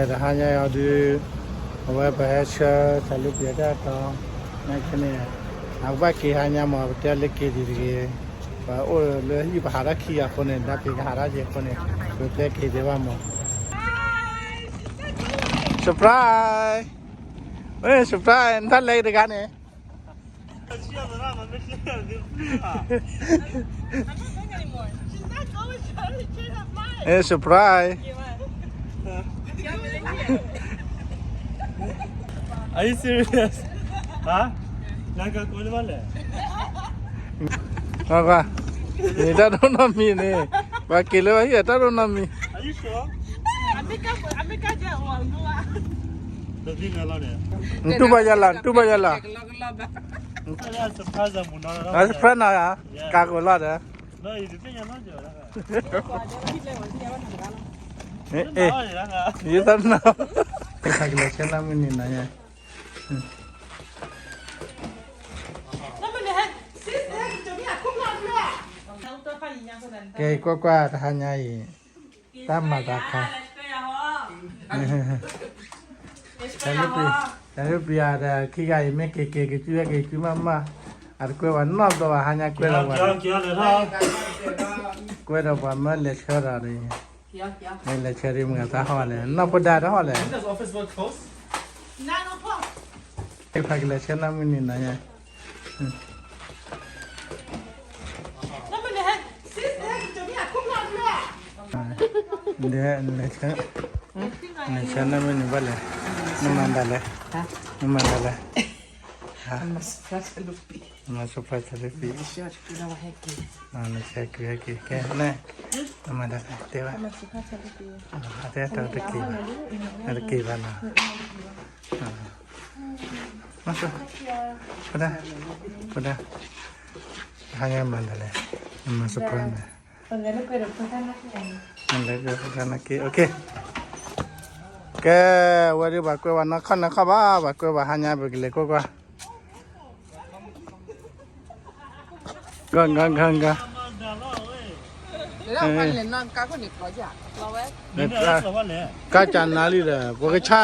တဟါညါအံၤဒုး အဝဲပဟဲဆှၢ တၢ်လၢပျၢၤတၢ်တီ နာ်က့န့ၣ် အကဘၣ်က့ၤဟါညါမး ပတဲလၢက့ၤဒံးတဂ့ၤ ပအိၣ်လၢဟံၣ်ပဟးထီၣ်ခံဂၤအဃိန့ၣ် ဒီးက့ၤကဟးထီၣ်က့ၤအဃိန့ၣ် ပတဲက့ၤဒံးဘၣ်မး surprise ဝဲ surprise နတၢ်လဲၤတဂၤန့ၣ် Hey, surprise. Are you serious? Huh? ကွၢ်ကွၢ်, န့ၣ်တၢ်ဒိၣ်နီတမံၤန့ၣ်, ပှၤက့ၤလၢပှၤဟံၣ်အတၢ်ဒိၣ်နီတမံၤ, တူၢ်ဘၣ်ယၤလီၤ, တူၢ်ဘၣ်ယၤလီၤ, အ surprise နီၤ, ကးကိးလီၤဒီး ယသးနၤ, တၢ်ကလဲၤဆၢနၢ်မုၢ်နံၤနၤညါ, ကဲ ကွၢ်ကွၢ် တဟါညါအံၤ တၢ်မၤတၢ်ခါ, တၢ်လၢပျံၤ, တၢ်လၢပျံၤအီၤဒီး ခံဂၤအံၤမ့ၢ်က့ၤက့ၤကစုဟဲက့ၤကစုမးမး, အတကွဲပှၤနီတဘျီဘၣ် ဟါညါကွဲဒီးပှၤ, ကွဲဒီးပှၤမၢလဲၤဆၢဒီး လဲၤဆၢဒ်မုၢ်ဂၤသးဟီၣ်လဲၣ်, နီၢ်ဖိဒါတဟီၣ်လဲၣ်, တၢ်ကလဲၤဆၢနၢ်မုၢ်နံၤနၤညါ, ဒီး လဲၤဆၢနၢ်မုၢ်နံၤဘၣ်လဲၣ်, နမၤဒၣ်လဲၣ်, နမၤဒၣ်လဲၣ်, မၤ surprise တၢ်လၢပျံၤ, နဆဲးကွံာ်ဟဲက့ၤ, ကဲ နမၤဒၣ်လဲၣ် တဲဘၣ်, အတဲတၢ်တက့ၤဘၣ်, တက့ၤဘၣ်နီၤ, ဖိဒါ, ဖိဒါ, ဟါညါမၤဒၣ်လဲၣ်, နမၤ surprise န့ၣ်, နလဲၤကွဲးဖိဒါနၢ်က့, ကဲ, ဝဲဒၣ်ဘၣ်ကွဲးဘၣ်နီၢ်ခီၣ်နီၢ်ခီၣ်ဘၣ်, ဘၣ်ကွဲးဘၣ်ဟါညါပကလဲၤကွၢ်ကွၢ် ဂၤဂၤဂၤဂၤ, ကါကနါလံဒီး ပကဆါ,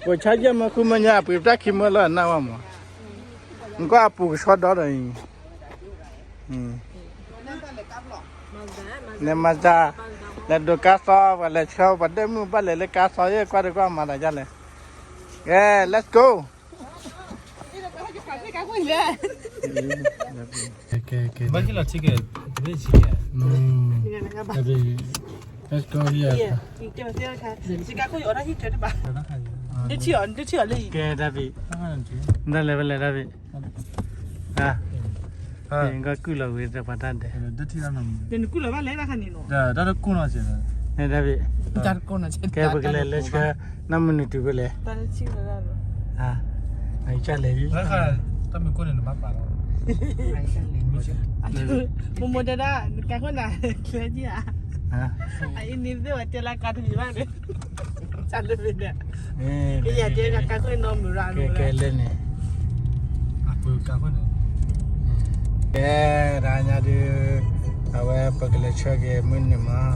ပကဆါယဲၢ်မၢဃုမၢညါ ပှ့ၤပတၢ်ခံမၢလၢအနၢ်ဝဲမး, နကွၢ်အပူၤကဆှီဒီဒီးအံၤ, လဲၤမၤတၢ်, လဲၤဒိးကါသီ ပှၤလဲၤဆှၢ ပှၤဒဲမုၣ်ဘၣ်လဲၤလၢကါသီ ယဲၢ်ကွၢ်တကွၢ်မၤတၢ်ဒ်လဲၣ်, ကဲ let's go. ဘၣ်က့ၤလီၤ ticket တဘ့ၣ်ဆံး, let's go here. ကဲ ဒၣ်ဖံး, နတၢ်လဲၤဖဲလဲၣ် ဒၣ်ဖံး, ကကုၢ်လီၤဝံၤဒီးပှၤတၢ်ဒဲး, နကုၢ်လီၤဘၣ်လဲၣ်တၢ်ခါန့ၣ်နီၤ, ဒၣ်ဖံး, ကဲ ပကလဲၤလၢဆှၢ နၢ်မုၢ်နံၤတုၤဖဲလဲၣ်, အကလဲၤလံ, မိၢ်မိၢ်တဲဒၣ် နကါခိၣ်နၤ ကျဲကံဧါ, အအံၤန့ၣ်သ့ၣ်ဝဲတဲလၢကါတမံၤဘၣ်န့ၣ်, တၢ်လၢမ့ၢ်ဒီး, ကယၤတဲကါခိၣ်နီၤမုၢ်ရၣ်, ကဲ ကဲလၢန့ၣ်, ကဲ တဟါညါဒုး အဝဲပကလဲၤဆှၢက့ၤမုၢ်နုာ်မး,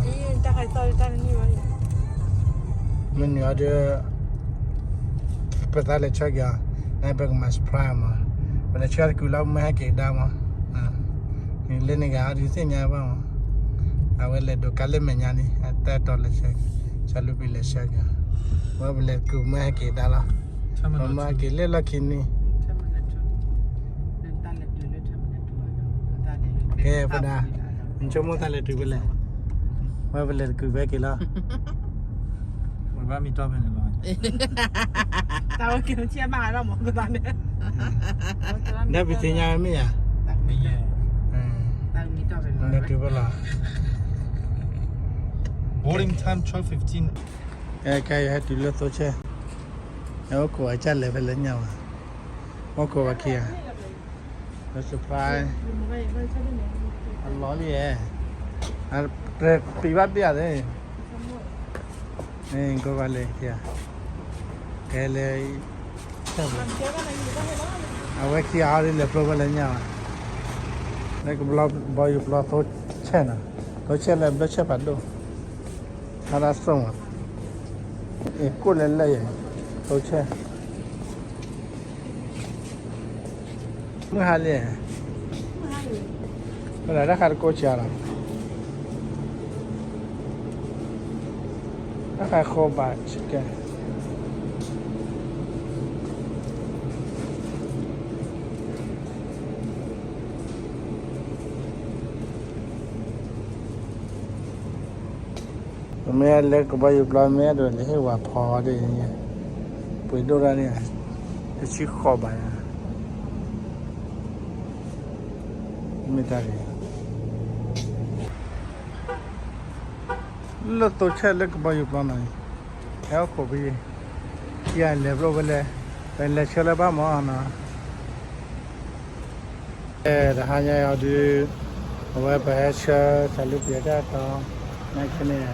မုၢ်နုာ်အီၤဒုး ပသးလဲၤဆှၢက့ၤအီၤ, နပကမၤ surprise မး, ပလဲၤဆှၢတကုာ်လီၤ မ့ၢ်ဟဲက့ၤကဒါမး, လၢန့ၣ်ဂၤအီၤဒုးသ့ၣ်ညါဘၣ်မး, အဝဲလဲၤဒိးကါလၢမဲာ်ညါလံ အတၢ်တီလဲၤဆှၢ, ဆၢလူပံၤလဲၤဆှၢက့ၤ, ဝဲပလဲၤတကုာ်မ့ၢ်ဟဲက့ၤကဒါလီၤ, ပမ့ၢ်ဟဲက့ၤလၢလီၢ်ခံန့ၣ် ကဲ ဖိဒါ, နဆိကမိၣ်တၢ်လဲၤတုၤဖဲလဲၣ်, ဝဲပလဲၤတကုာ်ဖဲက့ၤလီၤ, ဝဲဘၣ်မံတီၢ်ဖဲန့ၣ်လီၤ, တၢ်ဝဲက့ၤဆဲဘၣ်ဒီးမ့ၢ်ကသးန့ၣ်, ဒၣ်ပသ့ၣ်ညါဝဲမ့ၢ်ဧါ, လဲၤတုၤဖဲလီၤ, boarding time twelve fifteen, ကဲ ကဲ ယဟဲတုၤလၢသိဆဲ, အိၣ်ခိးအကၢ်လဲၤဖဲလဲၣ်ညါဝဲ, အိၣ်ခိးဝဲခံဂၤ surprise အလီၤလံဧါ, ပံၤဘၣ်ပ့ၢ်ဧါသ့, ကီဘၣ်လဲၤခံဂၤ, ကဲလဲၤ, အဝဲခံဂၤအီၤဒ်လဲၤဖျိဖဲလဲၣ်ညါဝဲ, လၢကဘျီဘီယူၤပျီသိဆဲနီၤ, သိဆဲလၢဘျၢဆဲဖးဒိၣ်, အါဒၣ်စိၣ်မး ကိၣ်လဲၤလၢယဲၢ်, တိဆဲ, မုၢ်ဟါလံ, တၢ်ခါတကိးစှၤလီၤ, တၢ်ခါဃိဘးဆ့ကဲ ပမ့ၢ်လၢကဘီယူၤပျီ မ့ၢ်အဲၣ်ဒိးလဲၤဟ့ၣ်ဝၤဖီဒ်န့ၣ်, ပှ့ၤဒိၣ်ဒၣ်န့ၣ်, တဆံဃိးဘး, မ့ၢ်တၢ်ဂ့ၤ, လၢတိဆဲလၢကဘီယူၤပျီနီၤ, ဟဲအိၣ်ခိးဖဲ, ယလဲၤဘျီဝဲလဲၣ်, ပလဲၤဆၢလၢဘၣ်မးနီၤ တဟါညါအံၤဒုး, အဝဲပဟဲဆှၢ စၢ်လူပံၤတၢ်တီ, နာ်က့န့ၣ်,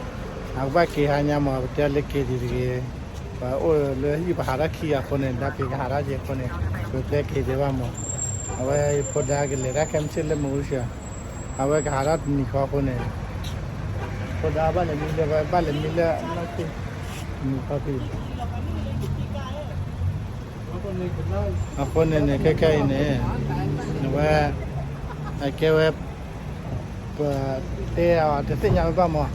အကဘၣ်က့ၤဟါညါမး ပတဲလၢက့ၤဒံးတဂ့ၤ, ပအိၣ်လၢဟံၣ်ပဟးထီၣ်ခံဂၤအဃိန့ၣ် ဒါပ့ၤကဟးထီၣ်က့ၤအဃိန့ၣ်, ပတဲက့ၤဒံးဘၣ်မး, အဝဲဖိဒါကလဲၤတၢ်ခဲမုၢ်ဆ့ၣ်လၢမုၢ်အူစှၤ, အဝဲကဟးထီၣ်တနံၤဃီအဃိန့ၣ်, ဖိဒါဘၣ်လဲၤမံလၢ ဘၣ်လဲၤမံလၢနီၢ်က့, နံၤဃီဖံ အဃိန့ၣ်န့ၣ် ခဲခဲအံၤန့ၣ်, အဝဲ, အကဲဝဲ, ပတဲအီၤတသ့ၣ်ညါဝဲဘၣ်မး,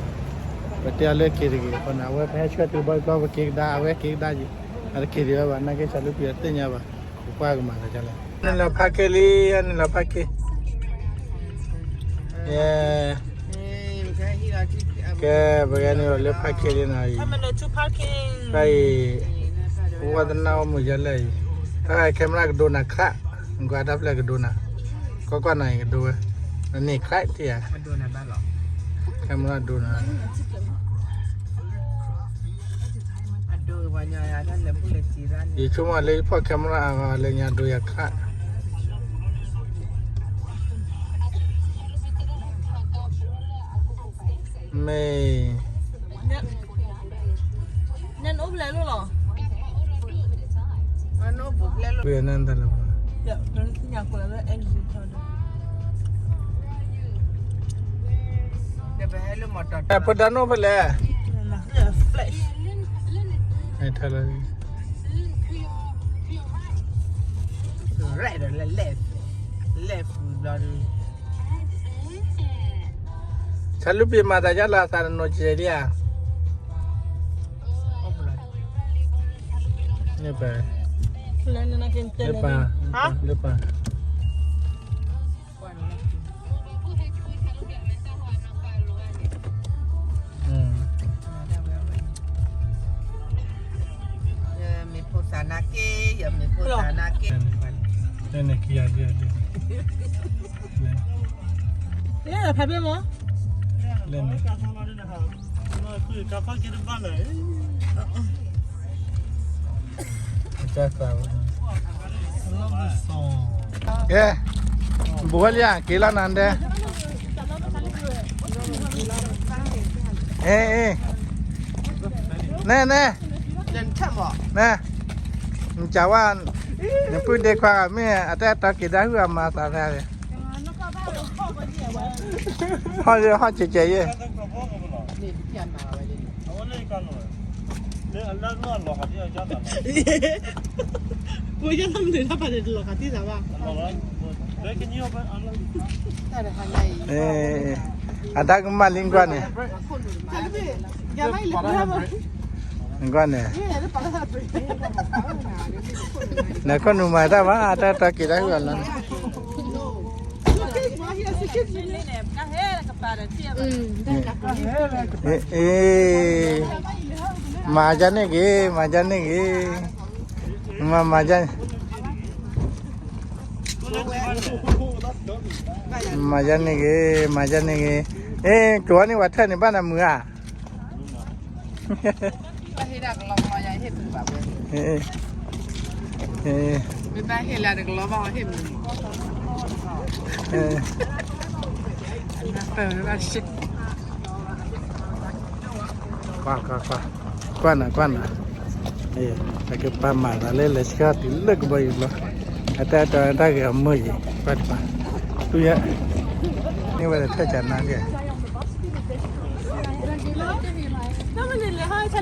ပတဲအီၤလၢက့ၤတဂ့ၤအဃိန့ၣ် အဝဲပဟဲဆှၢတုၤဘီယူၤပျီ ပက့ၤကဒါ အဝဲက့ၤကဒါယံၤ, အတက့ၤဒံးဘၣ်ဘၣ် နာ်က့ စၢ်လူပံၤတသ့ၣ်ညါဘၣ်, ပကွၢ်ကမၤသးဒ်လဲၣ်, နုာ်လီၤဖးက့ၤလံ, နုာ်လီၤဖးက့ၤ ကဲ, ပကဲန့ၣ်လီၤလၢဖးက့ၤလံနီၤအံၤ, ဖဲအံၤ, ဝဲသနာ်အိၣ်မုာ်ယဲလဲၣ်အံၤ, တၢ် camera ကဒိနၤ ခး, နကွၢ်တၢ်ဖျၢၣ်ကဒိနၤ, ကွၢ်ကွၢ်နီၤအံၤကဒိဝဲ, နန့ၢ်ခးတံၢ်ဧါ, camera ဒိနၤ ယဆိကမိၣ်လၢယဖီၣ် camera အဂီၢ် လၢညါဒိယၤခး, မ့ၢ်, နအိၣ်ဖျဲၣ်လိၣ်လီၤ, နအိၣ်ဖျဲၣ်လိၣ်, ဖိဒါနအိၣ်ဖဲလဲၣ်, လၢ, စၢ်လူပံၤမၤသးဒ်လဲၣ် အသးတနီၤကဲဒံးဧါ, လၢပၢ်, လၢပၢ်, လၢပၢ် မ့ၢ်ဖိသၣ်နာ်က့, ယမ့ၢ်ဖိသၣ်နာ်က့, န့ၣ်ခံဂၤဒ်, လၢန့ၣ် ကဲ, ဘူးဝဲလံဧါ, က့ၤလီၤနၤဒဲး, အ့, အ့, နဲ, နဲ, နဲ, နကဝါ, နပုၢ်ဒ့ခွါဂၤမ့ၢ်အတၢ်အဲၣ်တီက့ၤဒါဟုၣ်အမၤသးသးန့ၣ်, ဟီၣ်ယဲၢ်ဟီၣ်ကဲးကဲးယဲၢ် အတၢ်ကမၣ်လံကွၢ်န့ၣ်, ကွၢ်န့ၣ်, နခိၣ်နူာ်မၤတၢ်ဘၣ် အတၢ်တီက့ၤတၢ်ဟုၣ်အလီၢ်န့ၣ်, အ့, မၤဒ်န့ၣ်ဂ့ၤ, မၤဒ်န့ၣ်ဂ့ၤ, မၤ, မၤဒ်န့ၣ် မၤယၤန့ၣ်ဂ့ၤ, မၤယၤန့ၣ်ဂ့ၤ, အ့ ကဝီၤန့ၣ် ဝဲထၢၣ်န့ၣ် ဘၣ်နၤမုာ်ဧါ, ကွၢ်, ကွၢ်နၤ, ကွၢ်နၤ, အကပၤမၤသးလၢလဲၤဆှၢတုၤလၢကဘီယူၤလီၤ, အတၢ်အဲၣ်တီတၢ်ဂ့ၤအမုာ်ယံၤ, ကွၢ်တပၤ, တူၢ်ယဲ, န့ၢ်ဝဲဒီးထၢၣ်ကနါကဲ, တမ့ၢ်န့ၣ်လဲၤဟီၣ်ဆါ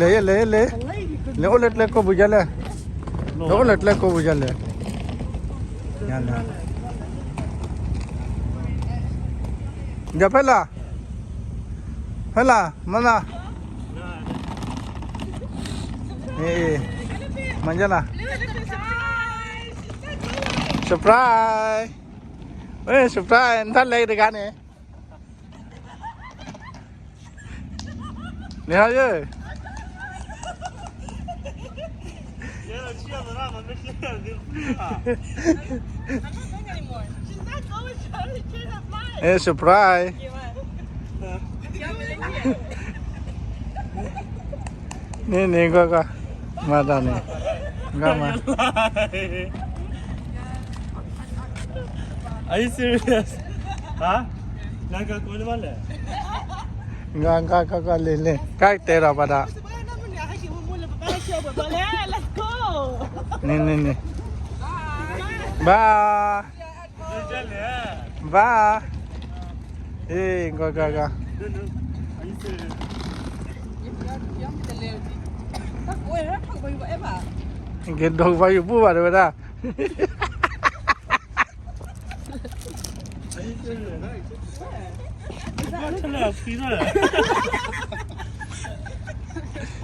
လဲၤ လဲၤ လဲၤ လဲၤ လဲၤအိၣ်လၢကျဲကိးပူၤယလဲၣ်, လဲၤအိၣ်လၢကျဲကိးပူၤယလဲၣ်, ယဖဲလၢ်, ဖဲလၢ် မနၤ, မၤယဲလၢ်, surprise, surprise နတၢ်လဲၤတဂၤန့ၣ် န့ၣ်ဟီယဲ, အဲ surprise, န့ၣ်န့ၣ်ကွၢ်ကွၢ်, မၤတၢ်န့ၣ်, ကွၢ်မၤ Are you serious? ဟါ, နကကိးနမလဲၣ်, နကကိးလဲၣ်လဲၣ် ကတဲဒီးပှၤဒီး, န့ၣ်န့ၣ်န့ၣ်, ဘၣ်, ဘၣ်, ဟ့ၣ် ကကက, ကဲဒီးပှၤယဘူၣ်ဘၣ်တဲဝဲဒၣ်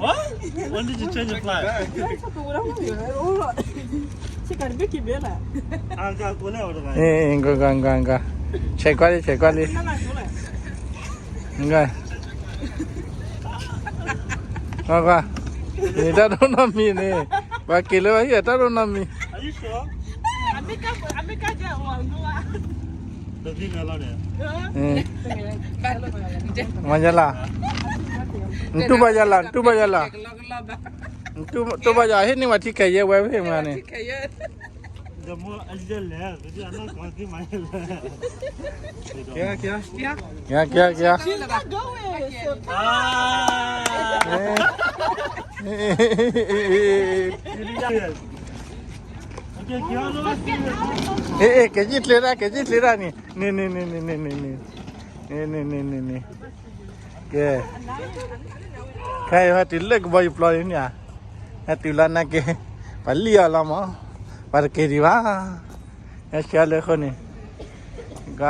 What? When did you change your flight? ကကကက, ဆဲးကွၢ်လံ ဆဲးကွၢ်လံ, ကွၢ်ကွၢ်, တၢ်ဒိၣ်နီတမံၤန့ၣ်, ပှၤက့ၤလၢပှၤဟံၣ်တၢ်ဒိၣ်နီတမံၤ, မၤယလၢ်, နတူၢ်ဘၣ်ယလၢ်, နတူၢ်ဘၣ်ယလၢ်, ဟ့ၣ်န့ၢ်ဝဲထံခဲယဲဝဲဖဲမးန့ၣ် က့ၤက့ၤက့ၤ, အဲ က့ၤယံၢ်ချ့ဒၣ် က့ၤယံၢ်ချ့ဒၣ်န့ၣ်, န့ၣ်န့ၣ်န့ၣ်န့ၣ်န့ၣ်န့ၣ်, ကဲ, ခဲအံၤဟဲတုၤလၢကဘီယူၤပျီလံန့ၣ်ဧါ, ဟဲတုၤလၢနာ်က့, ပှၤလံၣ်အီၤလီၤမး, ပှၤတက့ၤဒံးဘၣ်, ဟဲဆှၢလၢဃိန့ၣ်, က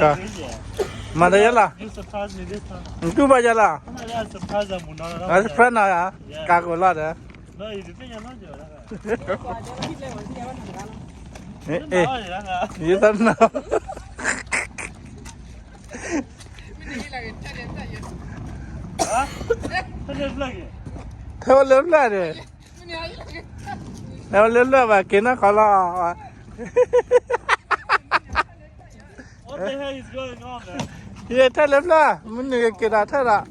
က မၤတၢ်ယဲလၢ်, နတူၢ်ဘၣ်ယဲလၢ်, အ surprise နီၤ, ကးကိးလီၤဒီး, ယသးနၤ ထဲလၢဖျၢၣ်န့ၣ်, ထဲလၢဖျၢၣ်ဘၣ်က့ၤနီၢ်ခီလီၤ, ယထဲလၢဖျၢၣ်, မနုၤက့ၤဒီးထဲဒီး အဂီၢ်ထဲလၢ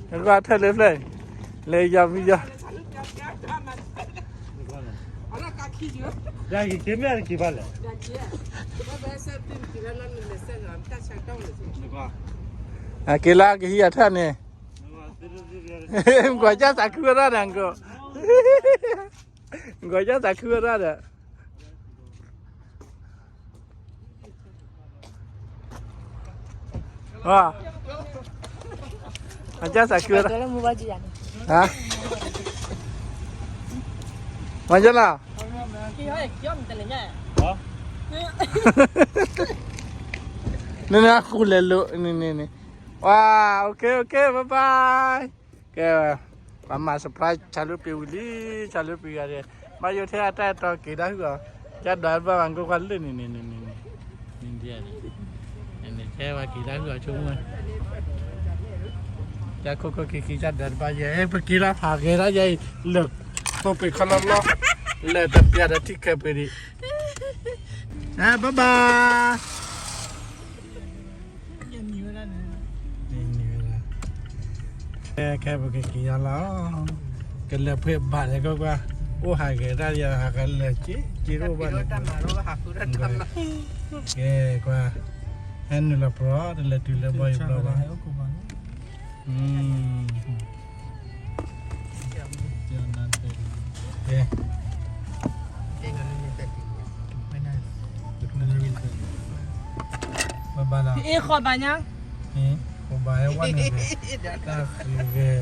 ဖျၢၣ်, လဲၤယီၤမံယီၤ, အက့ၤလၢကဟံးအထၢၣ်န့ၣ်, ကွၢ်ကၢ်သးခုဝဲဒၣ်န့ၣ်, ကွၢ်ကၢ်သးခုဝဲဒၣ်ဒီး မၤကၢ်သးခုဝဲဒၣ်, မၤကၢ်လီၤ, နန့ၣ်အဃိလဲၤလိာ်န့ၣ်န့ၣ်န့ၣ်, ဝါ, okay okay bye bye, ကဲ, ပှၤမၤ surprise ဆၣ်လၢပှဲၤဝံၤလံ, ဆၣ်လၢပှဲၤဂၤဒီး, ဘၣ်ယိၣ်ထဲအတၢ်အဲၣ်တီက့ၤတၢ်ဟုၣ်အီၤ, ကၢ်ဒွးဘၣ်ဘၣ်ကိခွါလၢန့ၣ်န့ၣ်န့ၣ်န့ၣ်, ထဲပှၤက့ၤတၢ်ဟုၣ်အီၤဆိကမိၣ်, ကၢ်ခိၣ်ခိၣ်ခံခံကၢ်ဒွးတဘၣ်ယဲ, ပက့ၤလၢဖးဂဲၤဒၣ်ယဲအံၤ, လၢာ်သိပ့ၤခီလီၤလီၤ, လၢာ်တပျၢ်ဒီးထံၣ်ခဲပှဲၤဒံး, အဲ bye bye. ခဲပကက့ၤယါလီၤ, ကလဲၤဖှဲဘၣ်လဲၣ်ကွၢ်ကွၢ်, အိၣ်ဟးဂဲၤတၢ်ယဟးကလဲၤက့ၤက့ၤအိၣ်ဘၣ်န့ၣ်, ကဲကွၢ်, ဟဲနုာ်လီၤပြီ တလဲၤတုၤလၢဘီယူၤဘျီဘၣ်, ဘၣ်ဘၣ်လီၤ, ဃိဘၣ်ဟဲဝဲန့ၣ်, တၢ်ဃုဂဲၤ,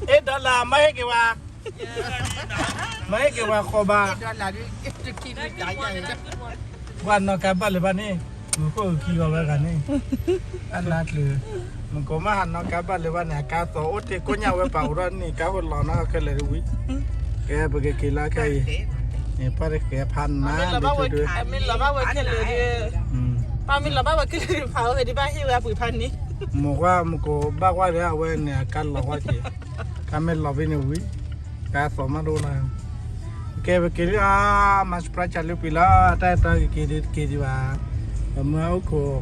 အဲ dollar မၤဟ့ၣ်က့ၤဝဲ, မၤဟ့ၣ်က့ၤဝဲဃိဘၣ်, ပှၤနီၢ်ကါဘၣ်လၢၤဘၣ်န့ၣ်, ဂုာ်ခိၣ်ဂုာ်ခံဂီၤဝဲဂၤန့ၣ်, အနၢ်ကျၢၤ, မကိးမးဟးနီၢ်ကါဘၣ်လၢၤဘၣ်န့ၣ် အကါသီအိၣ်တ့ၢ်ကိညၣ်ဝဲပာ်အိၣ်ထီၣ်န့ၣ် ကါဟိလီၤနီၢ်ခဲလၢာ်တဝံၤ, ကဲပကက့ၤလၢခဲအံၤ, ပှၤတကဲဖးနါလၢထူဒွဲ, မ့ၢ်လီၤဘၣ်ဝဲခဲလၢာ်ဒံး, ပမ့ၢ်လီၤဘၣ်ဝဲခဲလၢာ်ဒံး ဖးဝဲဒံးဘၣ်ဟ့ၣ်ဝဲအပှ့ၤဖးန့ၣ်, မ့ၢ်ကွၢ်မကိးဘၣ်ကွၢ်ဒီးအဝဲန့ၣ် အကါလီၤကွၢ်က့ၤ, ကါမ့ၢ်လီၤဖဲန့ၣ်ဝံၤ, ကါသီမးတအိၣ်နီၤ ကဲပက့ၤလံဧါ, မၤစပြၢ်ကလုာ်ပှ့ၤလီၤ တၢ်အဲၣ်တီက့ၤက့ၤဒ်တက့ၤဒံးဘၣ်, ပမၢအိၣ်ခိး,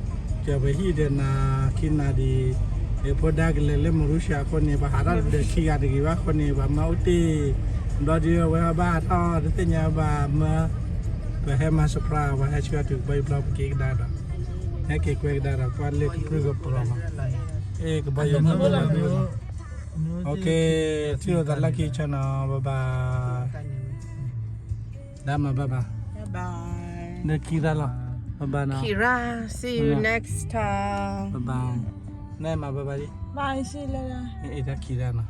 ကၢၤပဟံၣ်ဒီးနၤခံနၤဒံး, ယဖိဒါကလဲၤလၢမရူၢ်ရှါအဃိန့ၣ် ပဟးထီၣ်တဒၢးခံဂၤတဂ့ၤဘၣ်အဃိန့ၣ် ပှၤမၢအိၣ်တ့ၢ်, ဘျီဒုးအဝဲဘၣ်ဟးထီၣ်တသ့ၣ်ညါဘၣ်မၢ, ပဟဲမၤစပြၢ် ပှၤဟဲဆှၢတုၤဘီယူၤဘျီပက့ၤကဒါဒီး, ဟဲက့ၤကွဲကဒါဒီး ကွၢ်လၢကပြုၢ်ကပြီၤလီၤ, အဲကဘီယူၤ Okay, ထံၣ်လိာ်သးလၢခံ channel, bye bye. ဒါမၤ bye bye. Bye bye. ဒီးခံရၢ်လီၤ, bye bye နီၤ. Kira, see you next time. Bye bye. နမၤ bye bye လံ. Bye လၢ, အဲ ဒါခံရၢ်နီၤ.